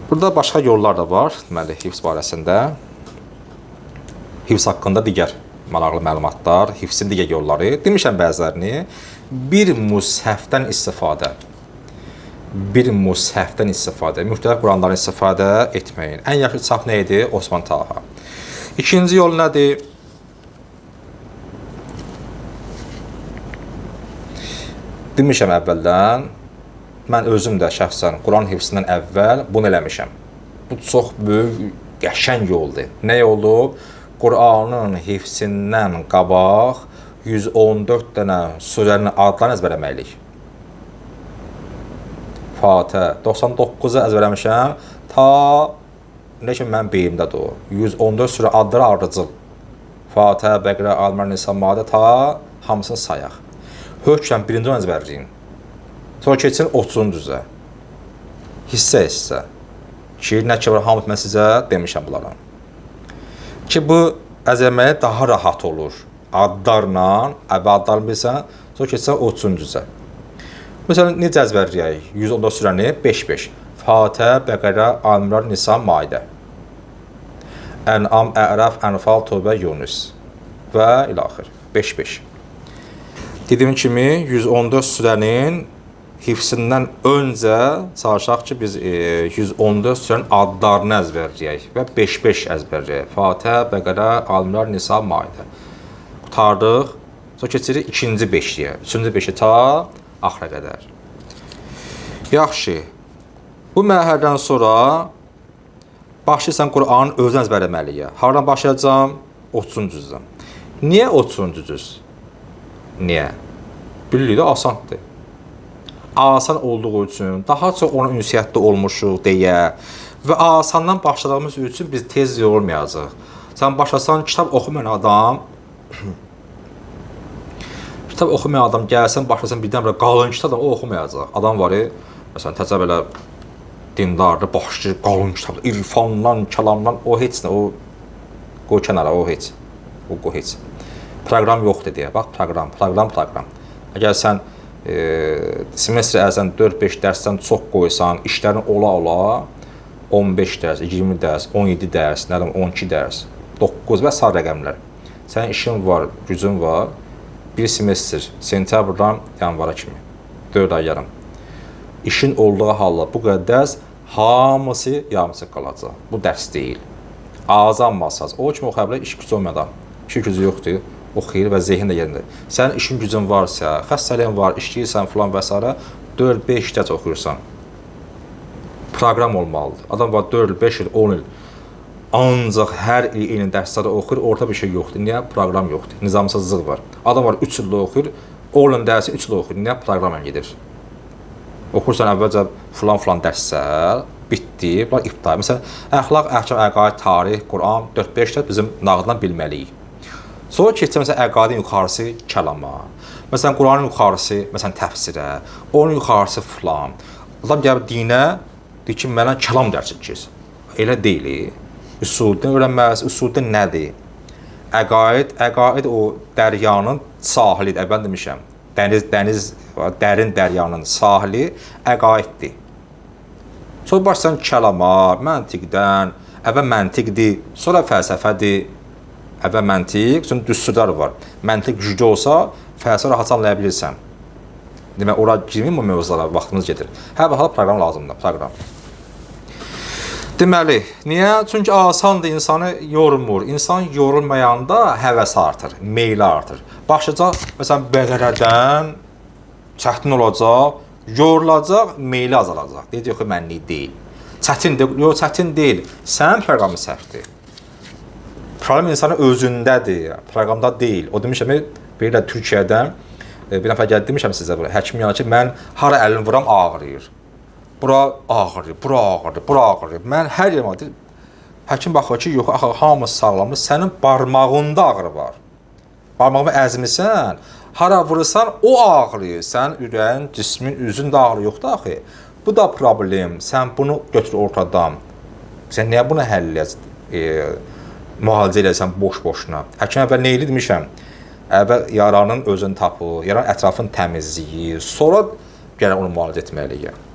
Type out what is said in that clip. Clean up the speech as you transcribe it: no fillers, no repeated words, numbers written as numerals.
Burada başqa yollar da var, deməli, hifz barəsində. Hifz haqqında digər maraqlı məlumatlar, hifzin digər yolları. Demişəm bəzilərini. Bir mushəfdən istifadə. Bir mushəfdən istifadə, müxtəlif Quranlardan istifadə etməyin. Ən yaxşı çap nə idi? Osman Taha. İkinci yol nədir? Demişəm əvvəldən, mən özüm də şəxsən Quran hifzindən əvvəl bunu eləmişəm. Bu çox böyük, qəşəng yoldur. Nə yoldur? Quranın hifzindən qabaq 114 dənə surənin adlarını əzbərləməliyik. Fatihə 99-u əzbərləmişəm. Ta nə kimi mənim beynimdədir o. 114 surə adları ardıcıl. Fatihə, Bəqərə, Ali-İmran, Nisa, Maidə ta hamısını sayaq. Hökmən birinci onu əzbərləyin. Sonra keçsin 30-cu cüzə. Hissə-hissə. Ki, nə ki var, hamı mən sizə demişəm bunlara. Ki, bu əzbərləməyə daha rahat olur. Adlarla, əvvəl adlarını bilsən, sonra keçsən 30-cu cüzə. Məsələn, necə əzbərləyək? 114 surəni 5-5. Fatihə, Bəqərə, Ali-İmran, Nisa, Maidə. Ən'am, Ərəf, Ənfal, Tövbə, Yunus və ilaxır. 5-5. Dediyim kimi 114 surənin hifzindən öncə çalışaq ki, biz 114 surənin adlarını əzbərləyək və 5-5 əzbərləyək. Fatihə, Bəqərə, Ali-İmran, Nisa, Maidə. Qurtardıq. Sonra keçirik ikinci beşliyə, üçüncü beşi ta axıra qədər. Yaxşı. Bu mərhələdən sonra başlayırsan Qur'anın özünü əzbərləməliyə. Hardan başlayacağam? 30-cu cüzdən. Niyə 30-cu cüz? Niyə? Bilirik də asandır. Asan olduğu üçün, daha çox ona ünsiyyətli olmuşuq deyə və asandan başladığımız üçün biz tez yorulmayacağıq. Sən başlasan kitab oxumayan adam kitab oxumayan adam gəlsən, başlasan birdən-birə qalın kitab o oxumayacaq. Adam var, məsələn, təzə belə dindardır, başlayır qalın kitab, irfandan, kəlamdan, o heç nə, o qoy kənara, o heç. O qoy heç. Proqram yoxdur deyə. Bax, proqram, proqram, proqram. Əgər sən semestr ərzində 4-5 dərsdən çox qoysan, işlərin ola-ola 15 dərs, 20 dərs, 17 dərs, nə bilim 12 dərs, 9 və sair rəqəmlər. Sənin işin var, gücün var. Bir semestr sentyabrdan yanvara kimi 4 ay yarım. İşin olduğu halda bu qədər dərs hamısı yarımçıq qalacaq. Bu dərs deyil. Azanmasaz, o kimi oxuya bilər, iş gücü olmadan. İşi gücü yoxdur, oxuyur və zehin də yerindədir. Sənin işin gücün varsa, xəstəliyin var, işləyirsən filan və s. 4-5 dərs oxuyursan. Proqram olmalıdır. Adam var 4 il, 5 il, 10 il ancaq hər il eyni dərsləri oxuyur, orta bir şey yoxdur. Niyə? Proqram yoxdur. Nizamsızlıq var. Adam var 3 ildə oxuyur, 10 ilin dərsi 3 ildə oxuyur. Niyə? Proqramla gedir. Oxursan əvvəlcə filan-filan dərslər, bitdi, bunlar iptal. Məsələn, əxlaq, əhkam, əqaid, tarix, Quran 4-5 dərs bizim nağıldan bilməliyik. Sonra keçsə məsələn əqaidin yuxarısı kəlama. Məsələn Quranın yuxarısı, məsələn təfsirə, onun yuxarısı filan. Adam gəlib dinə, deyir ki, mənə kəlam dərsi keçir. Elə deyil. Üsuldən öyrənməlisən, üsuldən nədir? Əqaid, əqaid o dəryanın sahilidir, əvvəl demişəm. Dəniz, dəniz, dərin dəryanın sahili əqaiddir. Sonra başlasan kəlama, məntiqdən, əvvəl məntiqdir, sonra fəlsəfədir. Əvvəl məntiq, sonra düsturlar var. Məntiq güclü olsa, fəlsəfə rahat anlaya bilirsən. Demək, ora girməyim bu mövzulara, vaxtımız gedir. Hər bir halda proqram lazımdır, proqram. Deməli, niyə? Çünki asandır, insanı yormur. İnsan yorulmayanda həvəsi artır, meyli artır. Başlayacaq, məsələn, Bəqərədən çətin olacaq, yorulacaq, meyli azalacaq. Deyəcək ki, mənlik deyil. Çətindir, yox, çətin deyil. Sənin proqramın səhvdir. Problem insanın özündədir, proqramda deyil. O demişəm, bir də Türkiyədən bir nəfər gəldi demişəm sizə bura. Həkim yana ki, mən hara əlimi vuram ağrıyır. Bura ağrıyır, bura ağrıyır, bura ağrıyır. Mən hər yerim ağrıyır. Həkim baxır ki, yox, axı hamısı sağlamdır. Sənin barmağında ağrı var. Barmağını əzmisən, hara vurursan o ağrıyır. Sənin ürəyin, cismin, üzün də ağrı yoxdur axı. Bu da problem. Sən bunu götür ortadan. Sən niyə bunu həll eləyəsən? Müalicə eləyəsən boş-boşuna. Həkim əvvəl nə eləyir demişəm? Əvvəl yaranın özünü tapır, yaranın ətrafını təmizləyir, sonra gələn onu müalicə etməliyik.